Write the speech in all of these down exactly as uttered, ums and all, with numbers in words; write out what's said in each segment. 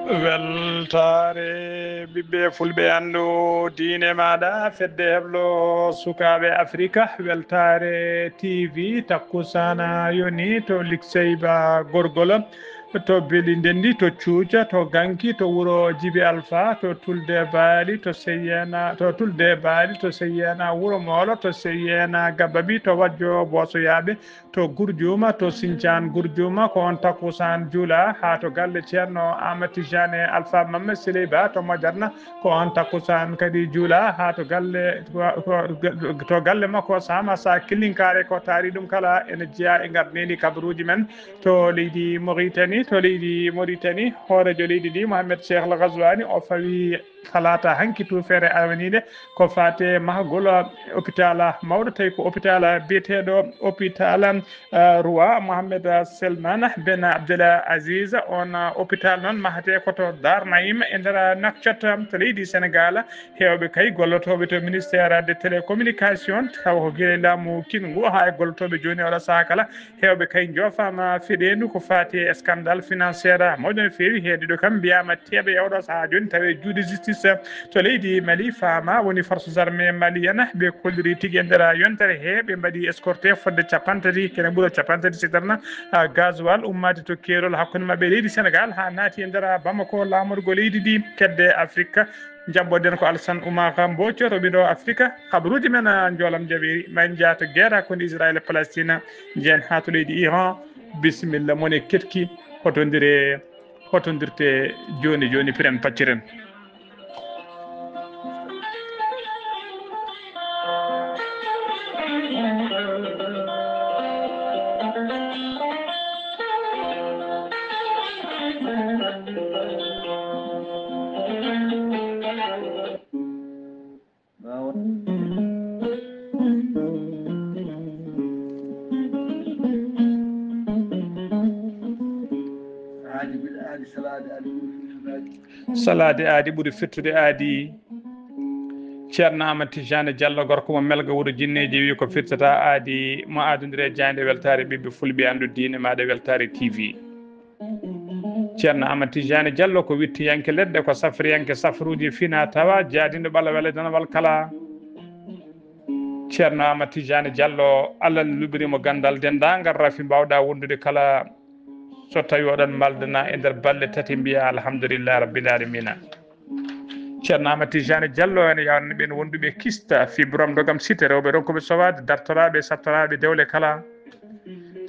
Weltaare ɓiɓɓe fulɓe anndu diine maaɗa, fedde heblo sukaaɓe Afrika, weltaare T V takkusaana yoni to Likseyba Gorgol, to Beli Ndenndi, to Cuuca, to Ganki, to wuro Jibi Alfa, to Tulde Baali, to Seyena, to Tulde Baali, to Seyena Wuro Moolo, to Seyena Gababi, to Wajjo Boosoyaaɓe, to Gurjuuma, to Sincaan Gurjuuma, ko on takkusaan juula haa to galle Ceerno Ahmad Tijani Alfa Mamma Siley Ba to Mojarna, ko on takkusaan kadi juula haa to galle, to galle makko Sama Sa Killinkaare, ko taari ɗum kala ene jeyaa e ngar ndeeni kabaruuji men to leydi Mauritanie, to leydi Mauritanie, hooreejo leydi ndi Mohamed Cheikh Al Ghazouani o fawi talaata hanki tuufeere arwaniinde ko faate mahgol hôpital mawɗo, tawi ko hôpital biyeteeɗo hôpital, eh, Roi Mohamed Selman ben Abdel Aziz. On, eh, hôpital noon mahatee ko to Dar Naim e nder Nouakchott to leydi Senegal. Heewɓe kay gollotooɓe to ministère de télécommunication, tawa ko gila e laamu kin ngu haa e gollotooɓe jooni oɗo sahaa kala. Heewɓe kay njoofaama feɗeendu ko faati e scandale financier mawɗo no feewi. Heediiɗo kam mbiyaama teeɓe e oɗo sahaa jooni tawi e juuɗe justice to leydi Mali. Faama woni forces armées maliennes ɓe kolliri tigi e nder yontere he ɓe mbaɗi escorté fodde capanɗe tati kene ɓura capanɗe tati sitarna, ah, gasoil ummaade to keerol hakkunde maɓɓe e leydi Senegal haa naati e nder Bamako laamorgo leydi ndi kedde Afrique. Njaɓɓoɗen ko Alassane Oumar Mbooco to ɓiɗo Afrika. Kabaruuji men, ah, njoolam jaɓeeri. Ma en njah to geera hakkunde Israel e Palestina. Njehen haa to leydi Iran. Bisimilla, mone ketki, hotondire, hotondirte jooni jooni, piren pacciren. Salaade aadi ɓuri fettude aadi. Ceerno Amadou Tijani Diallo, gorko mo Melga, wuro Jinneeji, wi ko firtata aadi mo aadondire jaaynde weltaare ɓiɓɓe fulɓe anndu diine maaɗa weltaare T V. Ceerno Amadou Tijani Diallo ko wittiyanke leɗɗe, ko safriyanke safruuji fina tawa, jaadinɗo ɓala wele danawal kala. Ceerno Amadou Tijani Diallo, Allah luɓiri mo ganndal denndaangal rafi mbaawɗa wondude kala. So tawi oɗon maldana e nder balle tati, mbiya alhamdulillahi rabbil alamina. Ceerno Amadou Tijani Diallo ene yawnani ɓen wonduɓe kista, fibrome, dogam site, rewɓe ronkuɓe sowaade, dartoraaɓe, sattoraaɓe, dewle kala.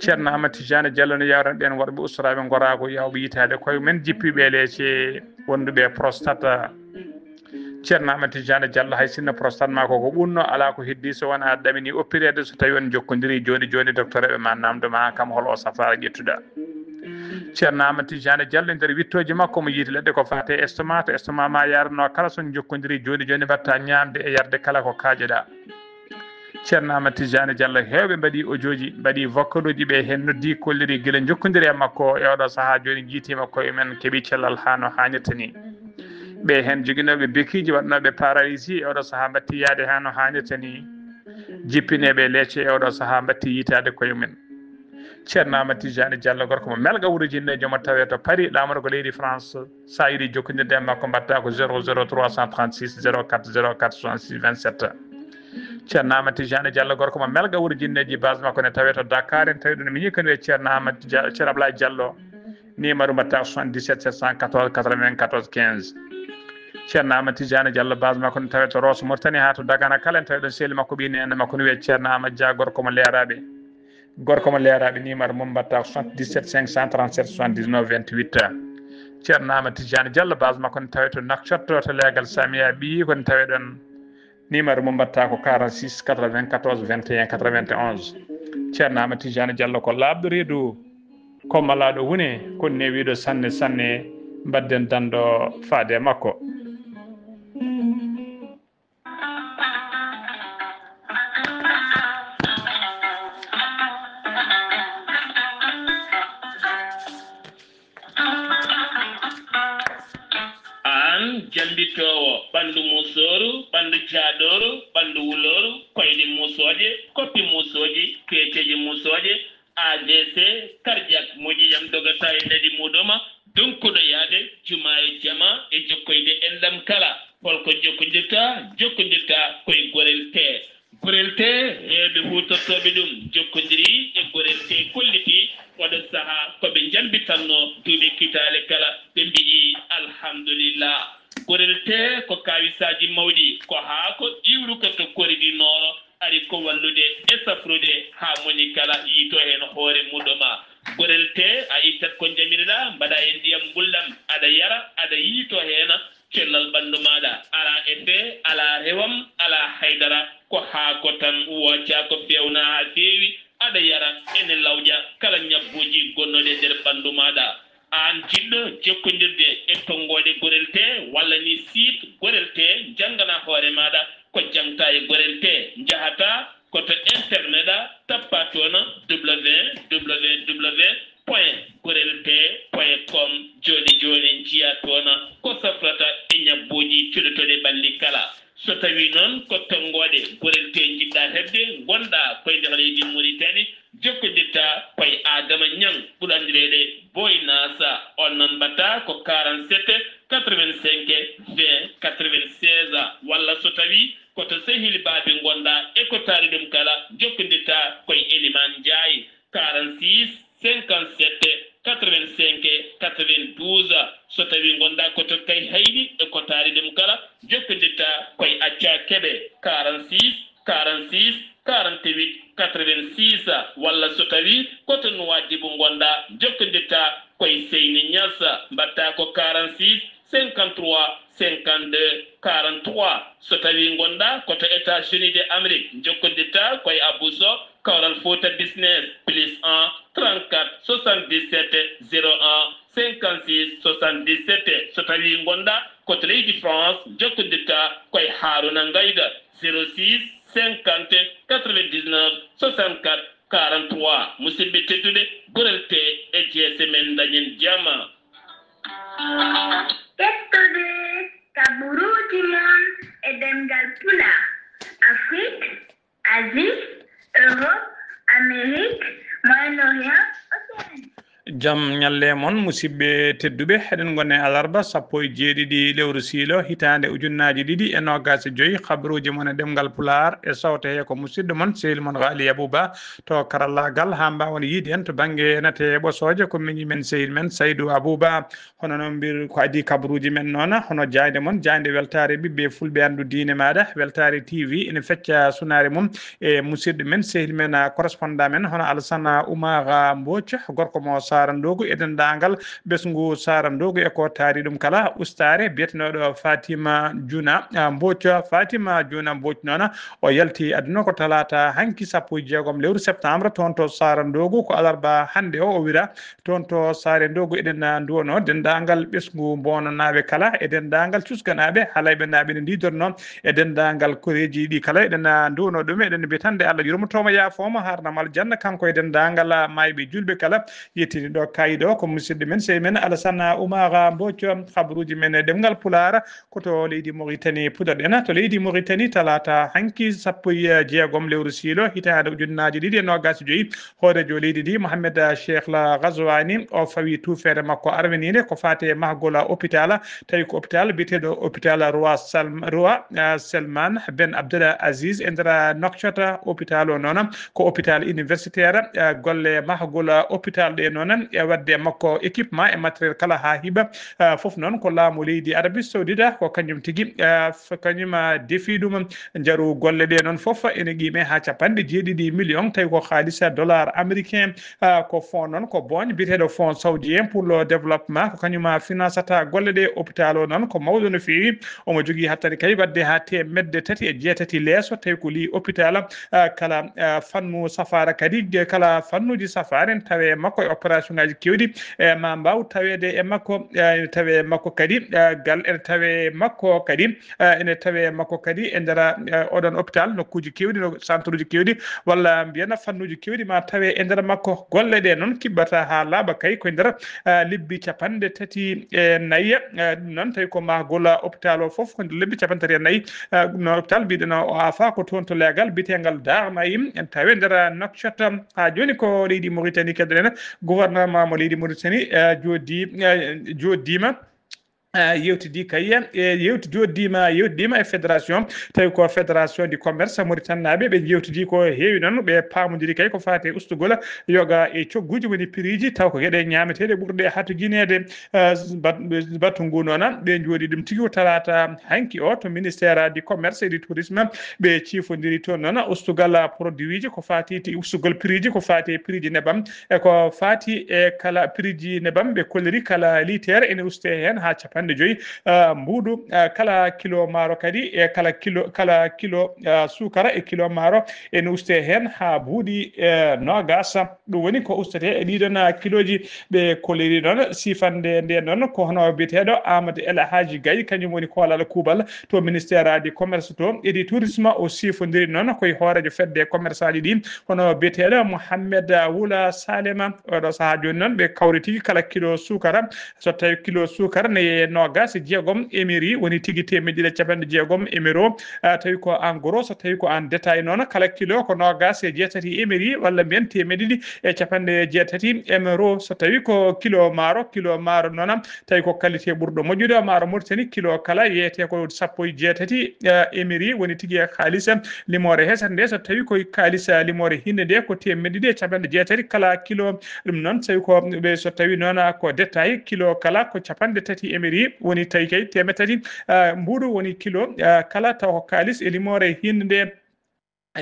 Ceerno Amadou Tijani Diallo ne yawnani ɓen waɗɓe ustoraaɓe ngoraagu, yawɓe yitaade koye men, jippiiɓe e leece, wonduɓe e prostate. Ceerno Amadou Tijani Diallo, hay sinno prostate ma ko ko ɓunno, alaa ko heddi so wonaa ɗamini oppireede so tawi on jokkondirii jooni jooni, docteur eɓe ma namdo ma kam hol o safaara ƴettuɗa. Ceerno Amadou Tijani Diallo e nder wittooji makko mo yiiti leɗɗe ko faate estomac, to estomac ma yaranno kala so on jokkondirii jooni jooni mbatta ñaamde e yarde kala ko kaajoɗa. Ceerno Amadou Tijani Diallo, heewɓe mbaɗi audioji, mbaɗi vocaluji, ɓe heen noddi, kolliri gila jokkondiri e makko e oɗo sahaa jooni, jiitiima koye men, keɓi cellal haa no haanirta ni. Ɓe heen joginooɓe bekiiji, waɗnooɓe paralysie e oɗo sahaa mbatti yahde haa no haanirta ni. Jippineeɓe leece e oɗo sahaa mbatti yitaade koye men. Ceerno Amadou Tijani Diallo, gorko mo Melga, wuro Jinneejo, mo tawee to Paris, laamorgo leydi France. So a yiɗi jokkondirde e makko, mbaɗta ko zéro zéro trois cent trente-six zéro quatre zéro quatre soixante-six vingt-sept. Ceerno Amadou Tijani Diallo, gorko mo Melga, wuro Jinneeji, base makko ne tawee to Dakar. En tawi ɗum, miñi ko ne wiyee Ceerno Amadou Dia-, Ceerno Ablaye Diallo. Numéro mbaɗta ko soixante-dix-sept sept cent quatorze quatre-vingt-quatorze quinze. Ceerno Amadou Tijani Diallo, base makko ne tawee to Rosso Mauritanie haa to Dagana kala. En tawi ɗon sehil makko, ɓii neene makko ne wiyee Ceerno Amadou Dia, gorko mo Leeraaɓe. Gorko mo Leeraaɓe, numéro mum mbaɗta ko soixante-dix-sept cinq cent trente-sept soixante-dix-neuf vingt-huit. Ceerno Amadou Tijani Diallo, base makko ne tawee to Nouakchott, to leegal Samia ɓiyi, ko ne tawee ɗon. Numéro mum mbaɗta ko quarante-six quatre-vingt-quatorze vingt et un quatre-vingt-onze. Ceerno Amadou Tijani Diallo ko laaɓɗo reedu, ko malaaɗo wune, ko newiiɗo sanne sanne, mbaɗden danndo faade e makko. Aan jammbitoowo ɓanndu musooru, ɓanndu jaadooru, ɓanndu wulooru, koyɗi musooje, koppi musooji, keeceeji musooje, A V C, cardiaque, moƴƴi yam dogata e nedi muuɗum, donkuɗo yahde jumaa e ta jokkondirta koye Gorel Tee. Gorel Tee, heewɓe huutortooɓe ɗum jokkondiri e Gorel Tee, kolliti oɗo sahaa ko ɓe njambitanno duuɓi kitaale kala, ɓe mbiyi alhamdulillah. Gorel Tee ko kaawisaaji mawɗi, ko haako iwruka to Kori du Nord, ari ko wallude e safrude haa moni kala yiito heen hoore muɗum. Gorel Tee, a ittat ko njamirɗa, mbaɗa e ndiyam ngulɗam, aɗa yara, aɗa yiito heen cellal ɓanndu maaɗa, ara e fee, alaa rewam, alaa haydara, ko haako tan, wooca ko feewna haa feewi, aɗa yara, ene lawƴa kala ñabbuuji gonnoɗi e nder ɓanndu maaɗa. Aan jiɗɗo jokkondirde e tonngooɗe Gorel Tee walla ni site Gorel Tee, janngana hoore maaɗa ko jaŋta e Gorel Tee, njahata ko to internet a, tappa toon www point gorel tee point com. Jooni jooni njiya toon ko safrata e ñabbuuji cuɗotoɗe ɓalli kala. So tawii noon ko tonngooɗe Gorel Tee njiɗɗa heɓde, ngonɗa koye nder leydi Muritani, jokkondirta koye Adama Ñaŋ, ɓurɗo anndireede Boy Nasa. On noon mbaɗta ko quarante-sept quatre-vingt-cinq vingt quatre-vingt-seize, walla so tawii ko to Sehil Baabi ngonɗa e ko taari ɗum kala, jokkondirta koye Eliman Njaay, quarante-six cinquante-sept quatre-vingt-cinq quatre-vingt-douze. So tawii ngonɗa ko to Kayhayɗi e ko taari ɗum kala, jokkondirta koye Acca Kebe, quarante-six quarante-six quarante-huit quatre-vingt-six, walla so tawii ko to Nuwaadibu ngonɗa, jokkondirta koye Seyni Ñas, mbaɗta ko quarante-six cinquante-trois cinquante-deux quarante-trois. So tawii ngonɗa ko to États-Unis de Amérique, jokkondirta koye Abou Sow, Kawral Fouta Business, plus un trente-quatre soixante-dix-sept zéro un cinquante-six soixante-dix-sept. So tawii ngonɗa ko to leydi France, jokkondirta koye Haruna Ngayda, zéro six cinquante quatre-vingt-dix-neuf soixante-quatre quarante-trois. Musidɓe tedduɓe, Gorel Tee e jeese men, dañen jama. Kettode kaɓuruuji mon e ɗemngal Pulaar, Afrik, Asie, Europe, Amérique, Moyen-Orient, Océanie. Jam ñalle mon, musidɓe tedduɓe. Eɗen ngoni e alarba sappo e jeeɗiɗi lewru siilo, hitaande ujunnaaji ɗiɗi e noogaas e joy. Kaɓuruuji mon e ɗemngal Pulaar e sawte he ko musidɗo mon, sehil mon Ghali Abouba to karallaagal, haa mbaawon yiide en to bannge nate ɓosooje, ko miñi men, sehil men Saydou Abouba. Hono no mbir ko adii kabaruuji men noon, hono jaaynde mon, jaaynde weltaare ɓiɓɓe fulɓe, anndu diine maaɗa. Weltaare T V ene fecca sunaare mum e musidɗo men, sehil men, ah, correspondant men, hono Alassane Oumar, ah, Mbodj, gorko mo Saara Ndogu e denndaangal ɓesngu Saara Ndogu e ko taari ɗum kala, ustaare biyetenooɗo Fatima Juna, ah, Mbodj. Fatima Juna Mbodj noon, o yalti aduna ko talaata hanki sappo e jeegom lewru septembre toon to Saara Ndogu, ko alarba hannde o, o wira toon to Saare Ndogu. Eɗen, ah, nduwano denndaangal ɓesngu Boonanaaɓe kala, e denndaangal Cuskanaaɓe, Halayɓenaaɓe ne ndiidorno, e denndaangal koreeji ɗi kala. Eɗen, ah, nduwano ɗum, eɗen mbiya tan nde Allah yurmotooma, yaafooma, haarnama aljanna, kanko e denndaangal, ah, maayɓe juulɓe kala. Yettini ɗo kaayi ɗo ko musidɗo men, sehil men Alassane Oumar Mbodj, kabaruuji men e ɗemngal Pulaar, ko to leydi Mauritanie puɗɗoɗen. To leydi Mauritanie, talaata hanki sappo e jeegom lewru siilo, hitaande ujunnaaji ɗiɗi e noogaas e joy, hooreejo leydi ndi, Mohamed Cheikh Al Ghazouani, o fawi tuufeere makko arwaniinde ko faati e mahgol hôpital, tawi ko hôpital biyeteeɗo hôpital Roi Salm-, Roi, ah, Salman Ben Abdel Aziz e nder Nouakchott. Hôpital o noon ko hôpital universitaire. Ah, golle mahgol hôpital ɗe noon e waɗde makko équipement e matériel kala haa hiɓa. Ah, fof noon ko laamu leydi Arabie Saoudite, ko kañum tigi, ah, f-, kañum, ah, defi ɗum. Njaru golle ɗe noon fof ene qiime haa capanɗe jeeɗiɗi million, tawi ko haalis dollar américain. Ah, ko fonds noon, ko booñ biyeteeɗo Fonds Saoudien pour le Développement, ko kañum, ah, finansata golle ɗe. Hôpital o noon ko mawɗo no feewi, omo jogii hattani kay waɗde haa teemedde tati e jeetati leeso, tawi ko lii hôpital, ah, kala, ah, fannu safaara kadi, kala fannuuji safaara ene tawe e makko e opération ngaji keewɗi, e ma mbaaw taweede e makko, eh, ene tawe e makko kadi, eh, gal ene tawe e makko kadi, eh, ene tawe e makko kadi e nder, eh, oɗon hôpital, nokkuuji keewɗi, no centre uji keewɗi, walla mbiyen fannuuji keewɗi ma tawe e nder makko. Golle ɗe noon kiɓɓata haa laaɓa kay ko e nder, eh, lebbi capanɗe tati e nayi, eh, ɗum noon tawi ko mahgol hôpital o fof ko nder lebbi capanɗe tati e nayi, eh, ɗum noon hôpital mbiɗen o afa ko toon to leegal biyeteengal Darmaïm, en tawe nder Nouakchott. Haa jooni ko leydi Mauritanie keddoɗen, gouvernement mo leydi Mauritanie, eh, jooɗi, eh, jooɗiima Yewtidi kay e yewti joddiima yewtidiima e fédération, tawi ko fédération du commerce mauritannaɓe ɓe jewtidi ko heewi noon, ɓe paamodiri kay ko faati e ustugol yoga e cogguji woni prix ji, taw ko geɗe ñaameteeɗe ɓurɗe hatujineede. Batu ngu noon ɓe jooɗi ɗum tigi ko talaata hanki o to ministère du commerce et du tourisme. Ɓe ciifondiri toon noon ustugal produit ji ko faati ti ustugol prix ji ko faati e prix ji nebam e ko faati e kala prix ji nebam ɓe kolliri kala litere ene uste heen haa capanɗe joyi. Mbuuɗu kala kilo maaro kadi e kala kilo kala kilo suukara e kilo maaro ene uste heen haa buuɗi nogas. Ɗum woni ko ustetee e ɗiɗon kiloji. Ɓe kolliri noon sifande nde noon ko hono biyeteeɗo Amadou El Hadji Gaye, kañum woni koolal kuubal to ministère du commerce to edi tourisme. O sifondiri noon koye hooreejo fedde commerçant ji ɗi hono biyeteeɗo Mohammed Wula Salema. Oɗo sahaa jooni noon ɓe kawri tigi kala kilo suukara, so tawi kilo suukara ne yeeye nogas e jeegom emiri woni tigi temeɗɗe ɗiɗi e capanɗe jeegom emiro. Tawi ko en gros, so tawi ko en détail noon kala kilo ko nogas e jeetati emiri walla mbiyen temeɗɗe ɗiɗi e capanɗe jeetati emiro. So tawi ko kilo maaro, kilo maaro noon tawi ko qualité ɓurɗo moƴƴude maaro Mauritanie, kilo kala yeeyete ko sappo e jeetati emiri woni tigi e kaalis limoore hesere nde. So tawi ko kaalis limoore hinde nde ko temeɗɗe ɗiɗi e capanɗe jeetati kala kilo. Ɗum noon tawi ko ɓe so tawi noon ko détail kilo kala ko capanɗe tati emiri woni tawi kay temeɗɗe tati. Mbuuɗu woni kilo kala taw ko kaalis e limoore hinde nde.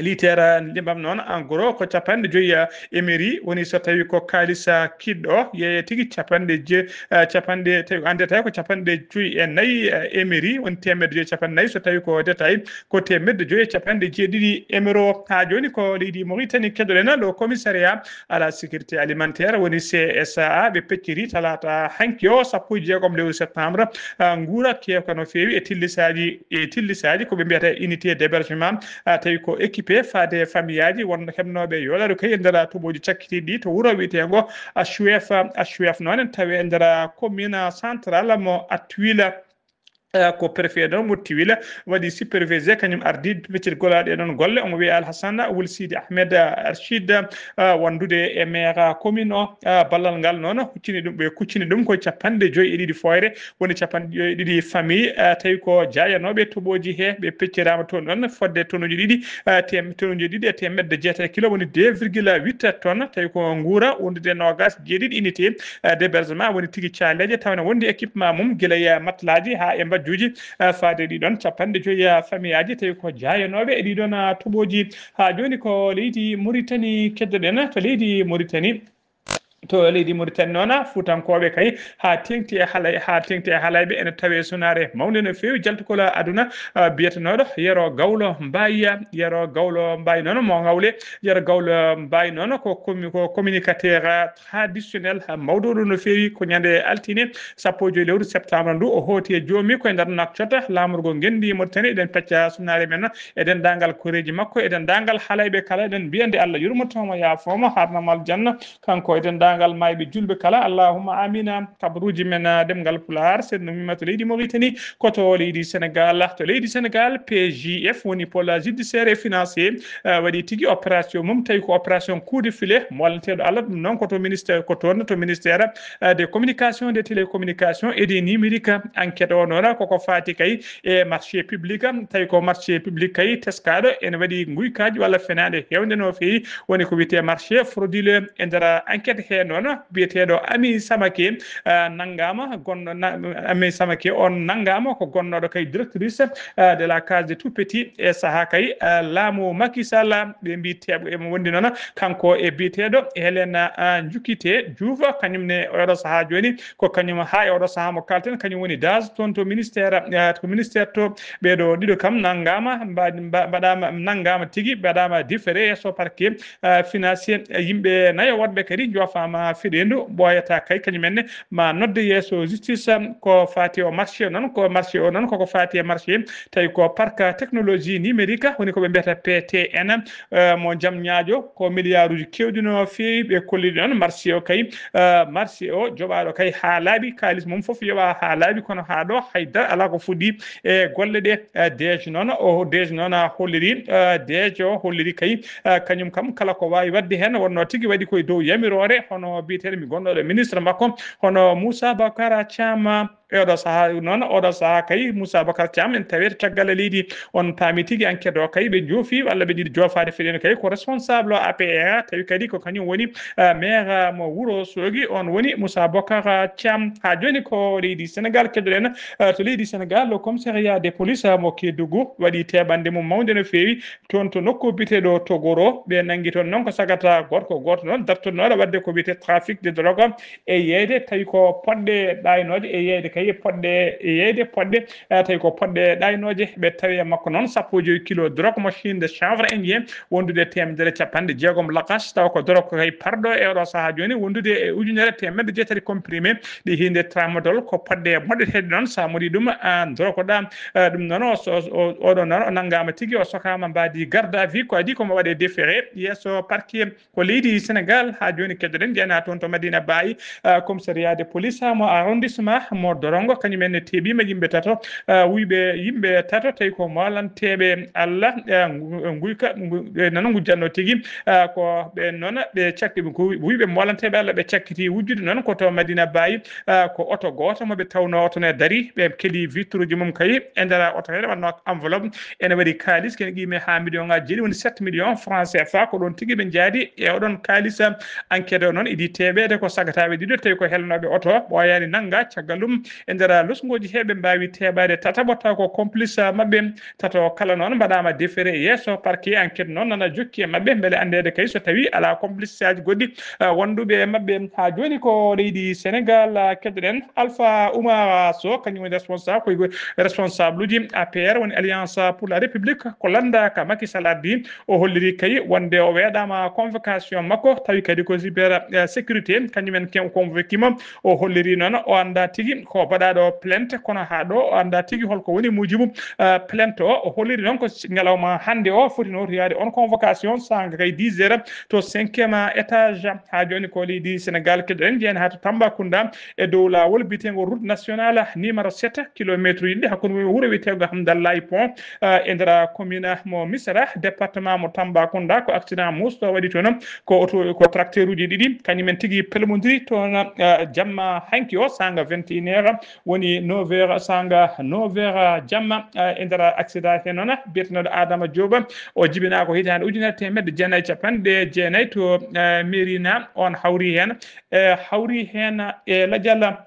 Litere ndiyam noon en gros ko capanɗe joyi emiri woni so tawi ko kaalis kiɗɗo yeeye tigi capanɗe je capanɗe tawi andata ko capanɗe joyi e nayi emiri woni temeɗɗe joyi capanɗe nayi. So tawi ko détail ko temeɗɗe joyi e capanɗe jeeɗiɗi emiro. Haa jooni ko leydi Mauritanie keɗoɗen le commissariat à la sécurité alimentaire woni C S A ɓe pecciri talaata hanki o sappo e jeegom lewru septembre. Nguura kewka no feewi e tillisaaji e tillisaaji ko ɓe mbiyata unité d'hébergement. Tawi ko équipé faade famillaaji wonno heɓnooɓe yoolare koye e nder toɓooji cakkitiiɗi to wuro wiyeteengo Achuef. Achuef noon en tawi e nder commune centrale mo Atwila. Ko préfet ɗo mo Tiwila waɗi supervisé kañum ardi peccirgol ɗe ɗon golle. Omo wiyee Alhassane Wul Sidi Ahmed Archid wondude e maire commune o. Ballal ngal noon huccini ɗum ɓe kuccini ɗum ko capanɗe joyi e ɗiɗi foyre woni capanɗe joyi e ɗiɗi famille. Tawi ko jaayanooɓe toɓooji he ɓe pecciraama toon ɗon fodde tonuji ɗiɗi tem tonuji ɗiɗi e temedde jeetati kilo woni deux virgule huit tonnes. Tawi ko nguura wondude nogas jeeɗiɗi unité d'hébergement woni tigi caaleeje taw ne wondi équipement mum gila e matlaaji haa e mbajjuuji. Faade ɗiɗon capanɗe joyi famiyaaji tawi ko jaayanooɓe e ɗiɗon toɓooji. Haa jooni ko leydi Mauritanie keddoɗen to leydi Mauritanie. To leydi Mauritanie noon fuutankooɓe kay haa teŋti e halay haa teŋti e halayɓe ene tawee sunaare mawnde no feewi jaltugol aduna. Biyetenooɗo Yero Gawlo Mbaye. Yero Gawlo Mbaye noon mo Ngawle. Yero Gawlo Mbaye noon ko commu- ko communicateur traditionnel mawɗo ɗum no feewi ko ñande altine sappo e joyi lewru septembre ndu o hooti e joomi koye nder Nouakchott laamorgo ngenndi Mauritanie. Eɗen pecca sunaare men e denndaangal koreeji makko e denndaangal halayɓe kala eɗen mbiya nde Allah yurmoto mo yaafoo mo harnamo aljanna. Kanko e denndaangal maayɓe julɓe kala allahumma amina. Kabaruuji men ɗemngal pulaar seeɗa no mimma to leydi Mauritanie ko to leydi Sénégal. To leydi Sénégal P J F woni pôle judiciaire et financier waɗi tigi opération mum tawi ko opération coup de filet mo wallanteeɗo Allah. Ɗum noon ko to ministère ko toon to ministère des communications des télécommunications et des numériques. Enquête o noon koko faati kay e marché public. Tawi ko marché public kay teskaaɗo ene waɗi nguykaaji walla fenaande heewnde no feewi woni ko wiyetee marché frauduleux. E nder enquête he noon biyeteeɗo Ami Samake nanngaama gonɗo Ami Samake on nanngaama ko gonnooɗo kay directrice de la case de tout petit e sahaa kay laamu Macky Sall. Ɓe mbi teeɓo emo wondi noon kanko e biyeteeɗo Helena Jukite Juufa kañum ne oɗo sahaa jooni ko kañum haa e oɗo sahaa mo kalten kañum woni dage toon to ministère to ministère to. Ɓeeɗo ɗiɗo kam nanngaama mbaɗaama nanngaama tigi mbaɗaama différé yeeso parquet financier. Yimɓe nayo woɗɓe kadi joofaama feɗeendu ɓooyata kay kañum enne ma nodde yeeso justice. Ko faati o marché o noon ko marché o noon koko faati e marché tawi ko parc technologie numérique woni ko ɓe mbiyata P T N mo jam ñaajo ko milliarduji keewɗi no feewi. Ɓe kolliri noon marché o kay marché o joɓaaɗo kay haa laaɓi kaalis mum fof yoɓa haa laaɓi kono haa ɗo haydara alaa ko fuɗɗi e golle ɗe. Deejo noon o deejo noon a holliri deejo holliri kay kañum kam kala ko waawi waɗde heen wonnoo tigi waɗi koye dow yamiroore hono biyeteeɗo mi gonnooɗo ministre makko hono Moussa Bakara Thiam. E oɗo sahaa noon, oɗo sahaa kay, Moussa Bocar Thiam, en tawete caggal e leydi. On paami tigi enquête o kay, ɓe joofi walla ɓe jiɗi joofaade feɗen kay, ko responsable o A P R, tawi kadi ko kañum woni, eh, maire, eh, mo Wuro Soogi, on woni Moussa Bocar, eh, Thiam. Haa jooni ko leydi Sénégal, keddoɗen, eh, to leydi Sénégal, le commissariat de police, eh, mo Kédougou waɗi teɓande mum mawnde no feewi, toon to nokku biyeteeɗo Togoro. Ɓe nanngi toon noon ko sagata gorko gooto noon dartotnooɗo waɗde ko wiyetee trafic de drogue e yeeyde, tawi ko poɗɗe ɗaaynooje e yeeyde, kay poɗɗe e yeeyde, poɗɗe, eh, tawi ko poɗɗe ɗaaynooje. Ɓe tawi e makko noon sappo e joy kilo drogue mo Chine de chanvre indien, wondude teemedere e capanɗe jeegom lakas, tawa ko drogue kay parɗo e oɗo sahaa jooni, wondude e ujunere teemedde jeetati comprimé ɗi hinde tramadol, ko poɗɗe moɗeteeɗe noon. Sa moɗi ɗum, a drogue ɗa, eh, ɗum noon o, o, o, oɗo noon o nanngaama tigi, o sokaama mbaadi garde à vue, ko adii ko mo waɗe déféré yeeso parquet. Ko leydi Sénégal, haa jooni keddoɗen, njeyanaa toon to Madina Baye, ah, commissariat de police mo arrondissement mo Dorongo, kañum en ne teeɓiima yimɓe tato, ah, wuyɓe yimɓe tato, tawi ko moolanteeɓe Allah, ah, ngu-, nguyka, ngu-, ɓe noon ngujjatno tigi, ah, ko ɓe noon ɓe cakki, ɓe ngu-, wuyɓe moolanteeɓe Allah ɓe cakkiti wujjude noon ko to Madina Baye, ah, ko oto gooto mo ɓe tawno oto ne dari, ɓe keɗi vitre uji mum kay e nder oto he, wonno enveloppe ene waɗi kaalis kene qiime haa million ngaaji jeeɗi, woni sept millions francs C F A. Ko ɗoon tigi ɓe njaadi e oɗon kaalis. Enquête o noon idi teɓeede ko sagataaɓe ɗiɗo tawi ko helnooɓe oto ɓooyaani nannga. Caggal ɗum e nder losngooji he ɓe mbaawi teɓaade tataɓo taw ko complice maɓɓe tato kala noon mbaɗaama déféré yeeso parquet. Enquête noon nana jokki e maɓɓe mbele anndeede kay so tawi alaa complice aji goɗɗi, ah, wonduɓe e maɓɓe. Haa jooni ko leydi Sénégal, ah, keddoɗen Alpha Oumar Sow, kañum woni responsable, ko responsable uji A P R, woni Alliance pour la République, ko lannda ka Macky Sall addi. O holliri kay wonde o weeɗaama convocation makko, tawi kadi ko cyber, eh, sécurité, kañum en ken convoqué mo. O holliri noon o annda tigi ko baɗaaɗo plainte, kono haa ɗo o annda tigi holko woni muujibu, eh, plainte o. O holliri noon ko s-, ñalawma hannde o foti notoyaade on convocation, saanga kay dix heures to cinquième étage. Haa jooni ko leydi Sénégal keddoɗen, njeyen haa to Tambacounda, e dow laawol biyeteego route nationale numéro sept, kilometre uji ɗiɗi hakkunde mum e wuro wiyeteego Hamdallahi Pont, eh, e nder commune mo Misra, département mo Tambacounda. Ko accident muusɗo waɗi toon, ko oto, ko tracteur uji ɗiɗi, kañum en tigi pelmodiri toon, eh, jamma hanki o, saanga vingt et une heures, woni neuf heures, saanga neuf heures jamma, eh, e nder accident he noon, biyeteeɗo Adama Diop, o jibinaa ko hitaande ujunere teemedde jeenayi e capanɗe jeenayi to, eh, Mérina, on hawri heen, eh, hawri heen e lajal,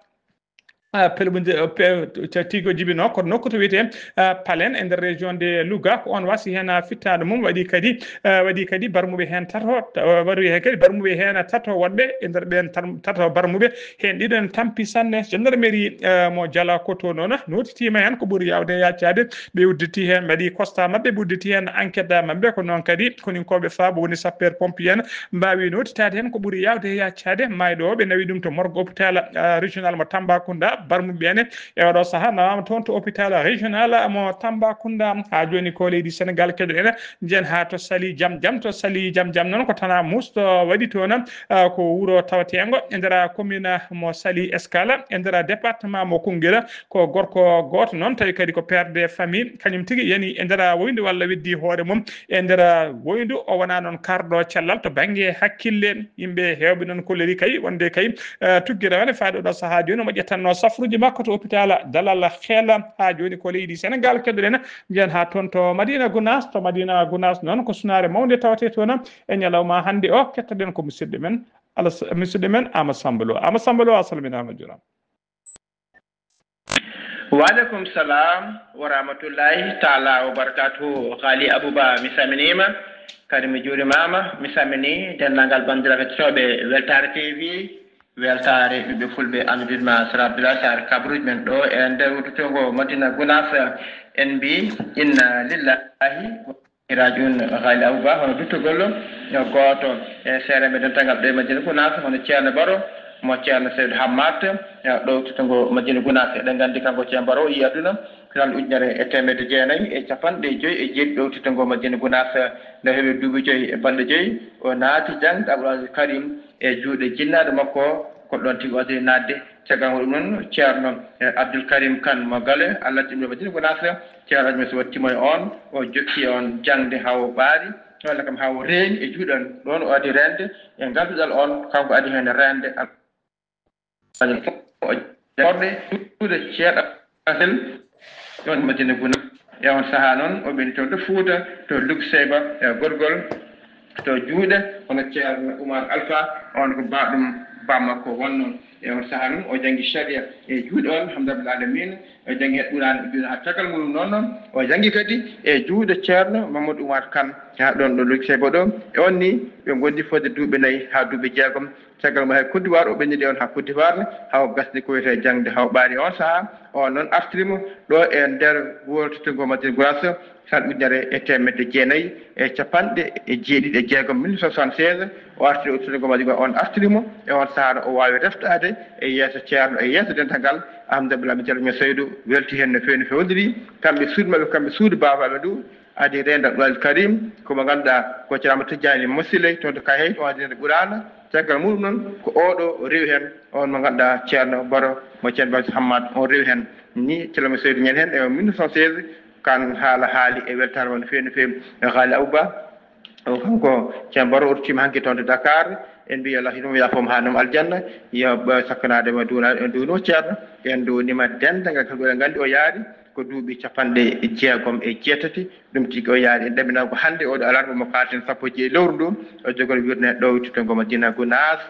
ah, pelɓude, eh, pe-, te-, tigi o jibinoo ko nokku to wiyetee, ah, Palen e nder région de Louga. Ko on wasi heen, ah, fittaandu mum, waɗi kadi, ah, waɗi kadi barmuɓe heen tato, ta-, waɗi heen kadi barmuɓe heen tato woɗɓe e nder ɓeen tar-, tato barmuɓe, heen ɗiɗo ene tampi sanne. Gendarmerie, ah, mo Jala Koto noon nootitiima heen ko ɓuri yaawde e yaacaade. Ɓe udditi heen, mbaɗi constat maɓɓe, ɓe udditi heen enquête maɓɓe. Ko noon kadi koninkooɓe faabo woni sapeur pompier en mbaawi nootitaade heen ko ɓuri yaawde e yaacaade. Maayɗo o, ɓe nawi ɗum to morgue hôpital, ah, régional mo Tambacounda. Barmuɓe ɓe ne e oɗo sahaa nawaama toon to hôpital régional mo Tambacounda. Haa jooni ko leydi Sénégal keɗoɗen, njeyen haa to Saly Jam Jam. To Saly Jam Jam noon ko tanaa muusɗo waɗi toon, ah, ko wuro taweteengo e nder commune mo Saly Escale, e nder département mo Koungheul. Ko gorko gooto noon, tawi kadi ko père de famille, kañum tigi yani e nder woyndu walla weddi hoore mum e nder woyndu. O wonaa noon karɗo cellal to bannge hakkille. Yimɓe heewɓe noon kolliri kay wonde kay, eh, tuggira wone fayda ɗo sahaa jooni omo ƴettanno safruuji makko to hôpital Dalal Xel. Haa jooni ko leydi Sénégal keɗoɗen, njeyen haa toon to Madina Gounass. To Madina Gounass noon ko sunaare mawnde tawetee toon e ñalawma hannde o. Kettoɗen ko musidɗo men Alas-, musidɗo men Amadou Samba Lo. Amadou Samba Lo, a salminaama, a juuraama. Waaleykum salam wa rahmatullahi taala wa barakatuhu. Xaali Abouba, mi salminiima, kadi mi juurimaama, mi salmini denndaangal banndiraaɓe heɗotooɓe Weltaare T V, Weltaare ɓiɓɓe fulɓe, anndude ma Sara Abdoulaye Sarr, kabaruuji men ɗo e nder wuttutungo Madina Gounass. En mbi inna lillahi. Rajo un, Xaali Abouba, hono duttugol gooto e seereeɓe dental ngal ɗo e Madina Gounass, hono Ceerno Baro, mo Ceerno Seydou Hammat, e ɗo wuttutungo Madina Gounass. Eɗen nganndi kanko Ceerno Baro o yii aduna ko tan ujunere e teemedde jeenayi e capanɗe joyi e jeeɗiɗi ɗo wuttutungo Madina Gounass, nde heɓi duuɓi joyi e balɗe joyi. O naati jaŋde Abdoul Aziz Karim e juuɗe jinnaaɗo makko, ko ɗoon tigi o adii naatde. Caggal ɗum noon, Ceerno, eh, Abdoul Karim Kane mo Gale, Allah timmi Madina Gounass, Ceerno Adji Moussa wattima e on, o jokki on jaŋde haa o ɓaari, walla kam haa o reeni e juuɗe on. Ɗoon o adii reende e ngal duɗal on, kanko adii heen reende. Orɗe juuɗe ceeɗa Asel, ɗon Madina Guna. E on sahaa noon, o ɓeni toon to Fuuta, to Lukseyba, e Gorgol, to Juuɗe, hono Ceerno Umar Alfa, on ko baaɗum bammakko wonno. E on sahaa noon, o janngi Sharia e Juuɗe on, Hamdallah Alamin, o janngi heen Quraan e Juuɗe haa caggal mum noon, noon, o janngi kadi e Juuɗe Ceerno Mamadou Umar Kan, haa ɗon ɗo Lukseyba ɗo. E on ni, ɓe ngondi fodde duuɓi nayi haa duuɓi jeegom. Caggal mum, hay Côte d'Ivoire, o ɓenni ɗe on haa Côte d'Ivoire, haa o gasni ko wiyetee jaŋde, haa o ɓaari on sahaa, o noon artirimo ɗo e nder wurtotoogu Madina Gounass, salle ujunere e teemedde jeenayi e capanɗe e jeeɗiɗi e jeegom, mille neuf cent soixante-seize, o artiri wurtotoogu Madina Gounass, on artirimo, e on sahaa no o waawi reftaade e yeeso Ceerno, e yeeso dental ngal, Ahmadu Abdoulaye Diallo Seydou welti heen no feewi, no feewndiri, kamɓe suudu maɓɓe, kamɓe suudu baabaaɓe ndu, adi reenda Abdoul Karim, ko mo ngannduɗaa ko Ceerno Amadou Tidiani Mo Siley, toon to Kayhayɗi, o adi reenda Qur'aana. Caggal muɗum noon, ko oɗo rewi heen, on mo ngannduɗaa Ceerno Baro, mo Ceerno Baro Hammad, on rewi heen. Ni Ceerno Seydou Ñaan heen e mille neuf cent seize, kan haala haali e weltaare won feewi no feewi e Haali Abou Ba. O kanko Ceerno Baro o ruttiima hanki toon to Dakar. En mbiyi Allah hiɗum yaafo mo haa noon aljanna. Yo, eh, sakkanaade mo duuna-, duuno Ceerno. En nduwnima denndaangal kala ko eɗen nganndi o yaari ko duuɓi capanɗe jeegom e jeetati. Ɗum tigi o yaari en ɗaminaa ko hannde oɗo alarba mo kaalten sappo e jeeɗi lewru ndu, o jogori wirne ɗo to ngo Madina Gounass.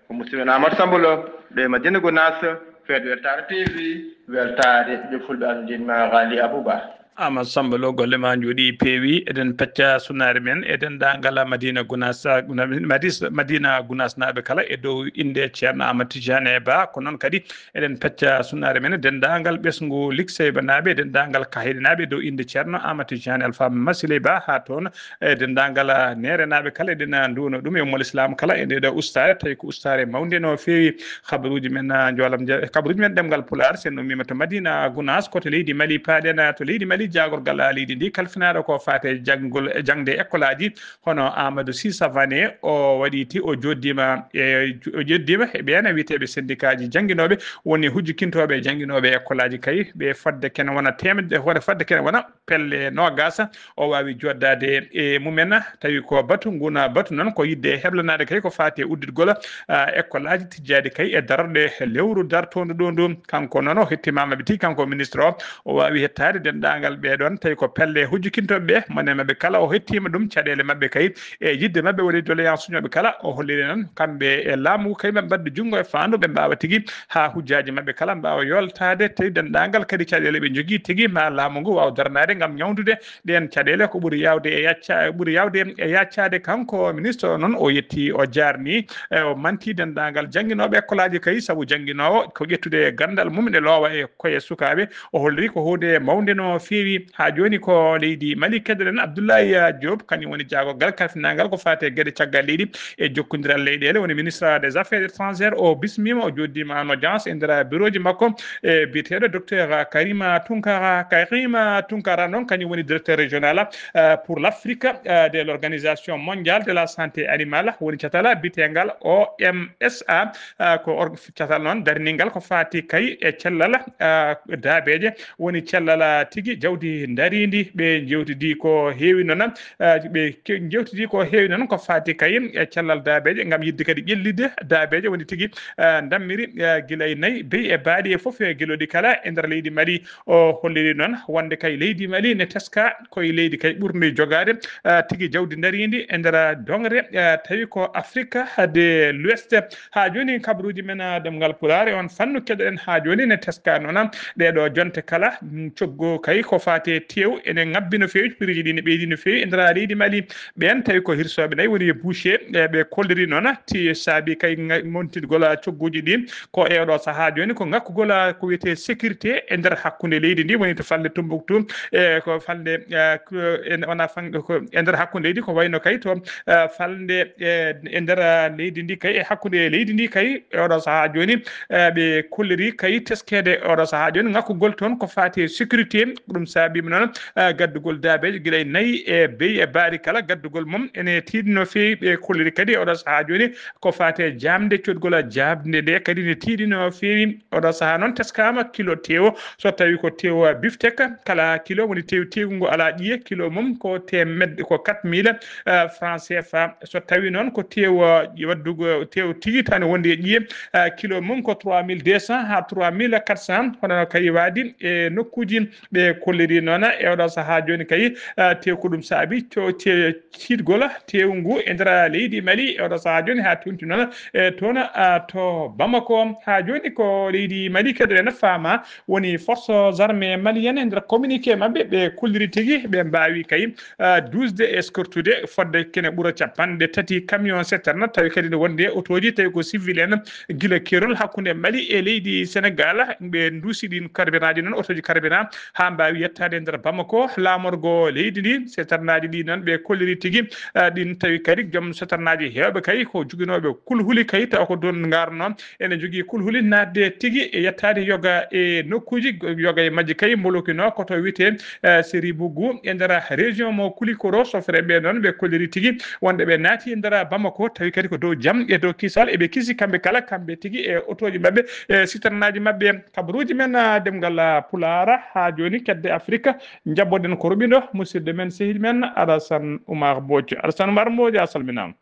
Ko musidɗo men Amadou Samba Lo, ɗo e Madina Gounass, feeɗo weltaare T V, weltaare ɓiɓɓe fulɓe almudin ma Ghali Abou Ba. Amadou Samba Lo, golle ma njooɗi peewi. Eɗen pecca sunnaare men e denndaangal Madina Gounass, Madis-, Madina Gounass naaɓe kala e dow innde Ceerno Amadou Tidiane Ba. Ko noon kadi eɗen pecca sunnaare men e denndaangal ɓesngu Likseyba naaɓe, e denndaangal Kayhayɗi naaɓe e dow innde Ceerno Amadou Tidiane Alpha Masiley Ba haa toon e denndaangal, ah, Neere naaɓe kala, eɗen, ah, nduwno ɗum e ummol Islam kala e nde ɗo ustaare, tawi ko ustaare mawnde no feewi. Habaruuji men, ah, njoolam nja-, habaruuji men ɗemngal Pulaar, so en ummiima to Madina Gounass, ko to leydi Mali paaɗen, ah, to leydi Mali, jaagorgal, ah, leydi ndi kalfinaaɗo ko faati e janngol, e jaŋde e ekkolaaji, hono Amadou Sy Savané, o waɗi ti, o jooɗdiima e, o jooɗdiima e ɓeen wiyeteeɓe syndicat ji jannginooɓe, woni hujjikintooɓe e jannginooɓe e ekkolaaji kay, ɓe fodde kene wona teemedde, fodde, fodde kene wona pelle noogaas, o waawi jooɗdaade e mumen, tawi ko batu ngun, batu noon ko yiɗde heblanaade kay ko faati e udditgol, ah, ekkolaaji tijjaaɗi kay e darorɗe lewru dartoondu ɗo ndu. Kanko noon o hettimaama ɓe tigi, kanko ministre o, o waawi hettaade denndaangal ɓee ɗoon, tawi ko pelle hujjikintooɓe ɓe, mone maɓɓe kala o hettiima ɗum, caɗeele maɓɓe kay e yiɗde maɓɓe woni doléance uji maɓɓe kala, o holliri noon kamɓe e laamu ngu kay ɓe mbaɗde junngo e faandu, ɓe mbaawa tigi haa hujjaaji maɓɓe kala mbaawa yoltaade, tawi denndaangal kadi caɗeele ɓe njogii tigi ma laamu ngu waaw daranaade ngam ñawndude ɗeen caɗeele ko ɓuri yaawde e yacca-, ɓuri yaawde e yaccaade. Kanko ministre o noon o yetti, o jaarni, e o manti denndaangal jannginooɓe ekkolaaji kay, sabu jannginoowo ko ƴettude ganndal mum e loowa e koye sukaaɓe. O holliri ko huunde mawnde no feewi. Haa jooni ko leydi Mali keɗoɗen Abdoulaye Diop, kañum woni jaagorgal kalfinaangal ko faati e geɗe caggal leydi e jokkondiral leyɗeele, woni ministre des Affaires étrangères. O bismiima, o jooɗdiima en audience e nder bureau ji makko, e biyeteeɗo docteur Karima Tunkara. Karima Tunkara noon, kañum woni directeur régional, euh, pour l'Afrique, euh, de l'Organisation Mondiale de la Santé Animale, woni catal biyeteengal O M S A, euh, ko or-, catal noon dariningal ko faati kay e cellal, euh, daabeeje, woni cellal, ah, tigi jawdi ndariindi. Ɓe njewtidi ko heewi noon, ah, ɓe ke-, njewtidi ko heewi noon ko faati kay e cellal daabeeje, ngam yiɗde kadi ƴellitde daabeeje, woni tigi, ah, ndammiri, ah, gila e nayi, beyi e baaɗi e fof e gelooɗi kala e nder leydi Mali. O holliri noon wonde kay leydi Mali ne teska ko e leydi kay ɓurndi jogaade, ah, tigi jawdi ndariindi e nder doŋre, ah, tawi ko Afrique de l'Ouest. Haa jooni, kabaruuji men, ah, ɗemngal Pulaar e on fannu keɗoɗen haa jooni ne teska noon. Ɗee ɗoo jonte kala, mm, coggu kay ko faati e teew ene ŋabbi no feewi, prix ji ɗi ne ɓeydi no feewi e nder leydi Mali. Ɓeen tawi ko hirsooɓe nayi woni e boucher, e ɓe kolliri noon ti saabi kay ŋa-, montitgol, ah, cogguuji ɗi ko e oɗo sahaa jooni ko ŋakkugol, ah, ko wiyetee sécurité e nder hakkunde leydi ndi, woni to falnde Tumbuktu, e ko falnde, ah, ko, e wona fan-, ko e nder hakkunde leydi ko wayno kay to, ah, falnde, e, e nder, ah, leydi ndi kay, e hakkunde leydi ndi kay, e oɗo sahaa jooni, eh, ɓe kolliri kay teskeede oɗo sahaa jooni ŋakkugol toon ko faati e sécurité. Ɗum Saabiima noon, eh, gaddugol daabeejo gila e nayi e beyi e baari kala. Gaddugol mum ene tiiɗi no feewi. Ɓe kolliri kadi e oɗo sahaa jooni ko faati e jaamde, codgol a jaamde nde kadi ne tiiɗi no feewi. Oɗo sahaa noon teskaama kilo teewo, so tawi ko teewo biftek, kala kilo woni teew, teewngu alaa ƴiye, kilo mum ko teemedde, ko quatre mille, eh, francs C F A. So tawi noon ko teewo waddugo, teew tigi tan wonde e ƴiye, eh, kilo mum ko trois mille deux cents haa trois mille quatre cents. Hono no kadi waadi e nokkuuji ɓe kolliri noon e oɗo sahaa jooni kay, eh, tew ko ɗum saabi to-, te-, tiiɗgol teewngu e nder leydi Mali e oɗo sahaa jooni haa tewnti noon, eh, toon, ah, to Bamako. Haa jooni ko leydi Mali kadi ene faama woni forces armées maliennes e nder communiqué maɓɓe ɓe kolliri tigi ɓe mbaawi kay, ah, dusde e skortude fodde kene ɓura capanɗe tati camion citerne, tawi kadi ne wonde otooji tawi ko civil en gila keerol hakkunde Mali e leydi Sénégal. Ɓe nduusi ɗin carburant ji noon, otooji carburant, haa mbaawi yettaade e nder Bamako, laamorgo leydi ndi. Citernaaji ɗi noon ɓe kolliri tigi, ah, ɗin tawi kadi joom citernaaji heewɓe kay ko joginooɓe kulhuli kay, tawa ko ɗon ngarno, ene jogii kulhuli naatde tigi e yettaade yoga e nokkuuji, yoga e majji kay mbolokino ko to wiyetee, eh, Seri Bougou e nder région mo Koulikoro. Sofre ɓe noon ɓe kolliri tigi wonde ɓe naati e nder Bamako, tawi kadi ko dow jam e dow kisal eɓe kisi kamɓe kala, kamɓe tigi e otooji maɓɓe, e siternaaji maɓɓe. Kabaruuji men, ah, demngal, ah, Pulaar haa jooni, kedde Afrika, njaɓɓoɗen ko ruɓindo musidɗo men, sehil men Alassane Oumar Mbodj. Alassane Oumar Mbodj, a salminaama.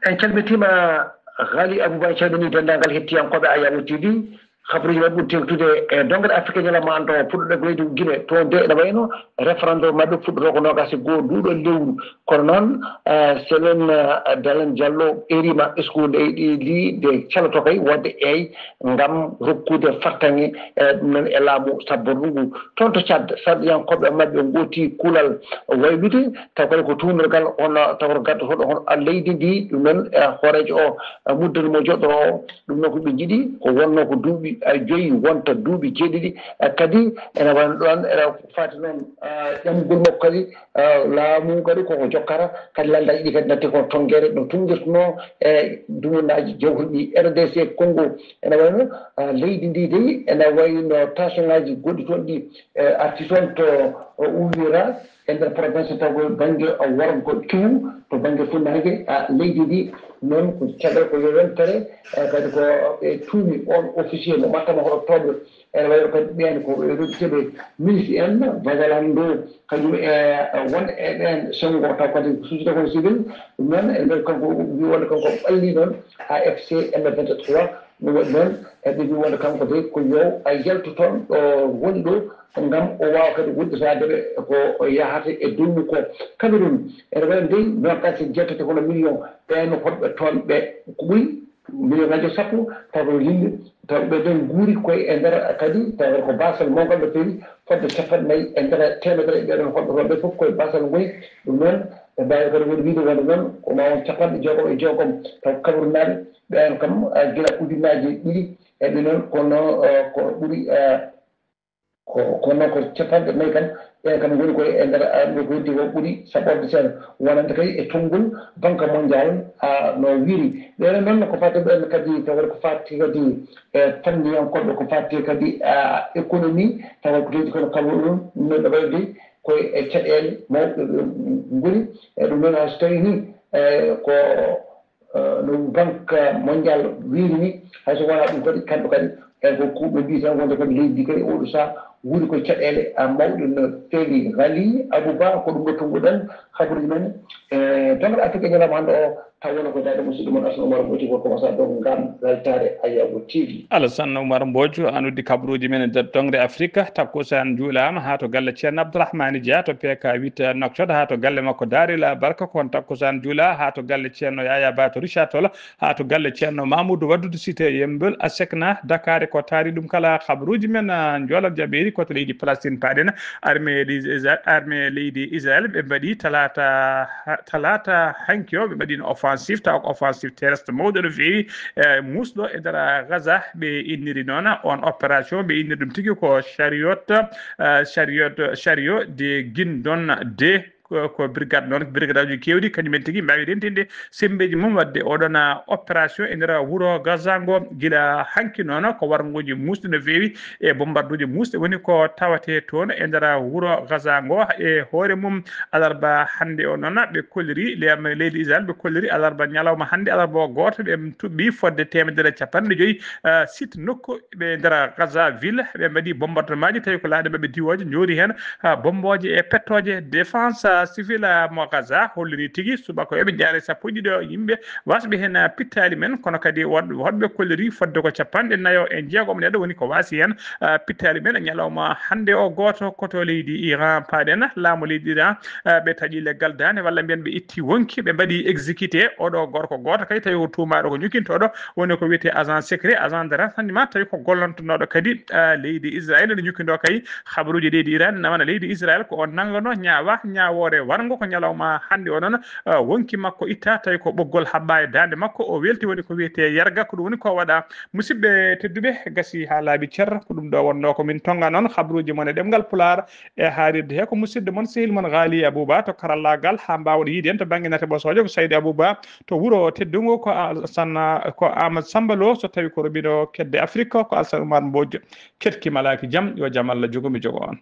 En calmitiima, Ghali Abouba, en calminii denndaangal hettiyankooɓe Ayawu T V. Kabaruuji maɓɓe ɓuri teeŋtude e dongre Afrique ñalawma hannde o, puɗɗoɗen ko leydi Guinée. Toon de ene wayno référendum maɓɓe fuɗɗotoo ko noogaas e goo nduuɗo lewru. Kono noon, eh, Céline, eh, Dalein Diallo ɓeeriima ɓesngu leydi ndi nde caloto kay waɗde eey ngam rokkude fartaŋŋe, eh, ɗum noon e laamu sabbordu ngu. Toon to Tchad, sarɗiyankooɓe maɓɓe ngooti kuulal waylude, taw kadi ko tuunorgal hono, taw ko gaddotoɗo hono leydi ndi, ɗum noon, eh, hooreejo o, eh, muddani mo joɗɗo o, ɗum noon ko ɓe njiɗi, ko wonnoo ko duuɓi, eh, joyi, wonta duuɓi jeeɗiɗi, eh, kadi ene wayno ɗoon, ene faati noon, eh, ƴamgol makko kadi, eh, laamu kadi koko jokkata, kadi laldaaji ɗi kadi natti kono tonngere no tunngirtunoo e dumunnaaji jawhurɗi R D C Congo. Ene wayno, eh, leydi ndi dey, ene wayno tension ŋaaji gonɗi toon ɗi, eh, arti toon to, eh, Uvira, e nder province taw ko bannge, eh, worgo Kivu, to bannge funnaange, ah, leydi ndi. Noon ko caɗeele ko yontere, eh, kadi ko ɓe tuumi on officier mo ɓattama hoɗo toɓɓe, ene wayno kadi ɓeen ko ɓe rokketeeɓe ministre en, Bazalando, kañum e, eh, won e ɓeen senngo taw kadi ko société kono civil. Ɗum noon, e nder kanko wi wonde kanko ɓalli noon A F C M vingt-trois, ɗum waɗi noon, e ɓe mbi wonde kanko de ko yo a yaltu toon ɗo woni ɗo, ngam o waawa kadi wudditaade ɓe ko o yahata e duumu ko. Cameroun, ene waɗa dey noogaas e jeetati hono million ɓeen honɓe toon ɓe ko ɓuri million ngaji sappo, taw ko yimɓe, taw ɓe ɗon nguuri koye e nder kadi, taw ko baasal mawgal no feewi, fodde capanɗe nayi e nder teemedere e ɓee ɗon honɓe toon ɓe fof koye baasal ngoy. Ɗum noon, ɓe mbaawi kadi woni wiide wonde noon ko ma won capanɗe jeegom e jeegom taw Camerounaaɓe, ɓeen kam, ah, gila ujunnaaji ɗiɗi e ɓe noon, kono, ah, ko ɓuri, ah, ko, kono ko capanɗe nayi kam, ɓeen kam ngoni koye e nder, ah, ɗo ko heddi ko ɓuri saɓorde seeɗa. Wonande kadi e tonngol Banque Mondiale, ah, no wiiri. Ɓeen noon ko fadde ɓeen kadi, tawa ko fadde kadi e fanniyankooɓe, ko fadde kadi, ah, économie, tawa ko leydi kono Cameroun, ɗum noon no wayde koye e caɗeele mawɗe ɗo ngoni. E ɗum noon, hay so tawii ni, e, ko, e, no Banque Mondiale wiiri ni, hay so wonaa ɗum kadi, kamɓe kadi, e, ko, ko ɓe mbiyi tan wonde kadi leydi ndi kadi oɗo sahaa wuuri ko caɗeele, a, mawɗe no feewi. Ghali Abouba, ko ɗum ɗo tonnguɗen kabaruuji men, e, Dongre Afrique e ñalawma hannde o. Taw wona ko daande musidɗo mon Asma Oumar Mbodj, ko commencé ɗo ngam weltaare Ayawu T V. Alassane Oumar Mbodj, an uddi kabaruuji men e nder Dongre Afrique. Takkusaan juulaama haa to galle Ceerno Abdourahmane Dia to P K huit Nouakchott, haa to galle makko Daaril Barka, ko on takkusaan juula haa to galle Ceerno Yaya Ba to Richard Toll, haa to galle Ceerno Mamoudou Waddude Cité Yembol, Asekna, Dakar, ko taari ɗum kala kabaruuji men, ah, Njoola Jabeeri, ko to leydi Palestine paaɗen. Armée leydi Isra-, armée leydi Israël, ɓe mbaɗi talaata, talaata hanki o, ɓe mbaɗino offensive, tawa ko offensive terrestre mawɗo no feewi, eh, muusɗo e nder Gaza. Ɓe inniri noon on opération, ɓe inniri ɗum tigi ko Chariot, eh, Chariot, Chariot de Guindon deux. ko brigade noon, brigadeuji kewɗi kañum en tigi mbawi rentinde sembeji mum wadde oɗon opération e nder wuro Gaza ngo. Gila hanki noon ko warnguji musɗi no feewi e bombarduji musɗi woni ko tawate toon e nder wuro Gaza ngo. E hoore mum alarba hannde o noon ɓe kolliri leydi Israel, ɓe kolliri alarba ñalawma hannde, alarba o gooto ɓe tuɓɓi fodde temedere capanɗe joyi site nokku ɓe nder Gaza ville. Ɓe mbaɗi bombardement ji tawi ko laaɗe maɓɓe diwooje njoori heen bombooje e pettooje. Défense civile mo Gaza holliri tigi subaka yoɓe jaare sappo e ɗiɗo yimɓe wasɓe heen pittaali men, kono kadi woɗɓe kolliri fodde ko capanɗe nayo e jeegom neɗɗo woni ko waasi heen pittaali men e ñalawma hannde o. Gooto koto leydi Iran paaɗen, laamu leydi Iran ɓe taƴi leggal daande walla mbiyen ɓe itti wonki, ɓe mbaɗi exécuté oɗo gorko gooto kay tawi ko tuumaaɗo ko ñukintooɗo woni ko wiyetee agent secret, agent de renseignement, tawi ko gollontonooɗo kadi leydi Israel. Ene ñukindo kay habaruuji leydi Iran nawana leydi Israel ko on nanngano ñaawa ñaawoore warngo ko ñalawma hannde o noon wonki makko itta tawi ko ɓoggol haɓɓa e daande makko, o welti woni ko wiyetee yarga. Ko ɗum woni ko waɗa. Musidɓe tedduɓe, gasi haa laaɓi cer, ko ɗum ɗo wonnoo ko min tonga noon habaruuji mon e ɗemngal Pulaar e haarirde he ko musidɗo mon sehil mon Ghali Abouba to karallaagal, haa mbaawɗo yiide en to bannge nate ɓosoojo ko Saydi Abouba, to wuro teddungo ko Alsan, ko Amadou Samba Lo, so tawi ko Robino Kedde Afrique ko Alsan Oumar Mbodj. Ketki malaaki jam, yo jam Allah jogo mi jogo on.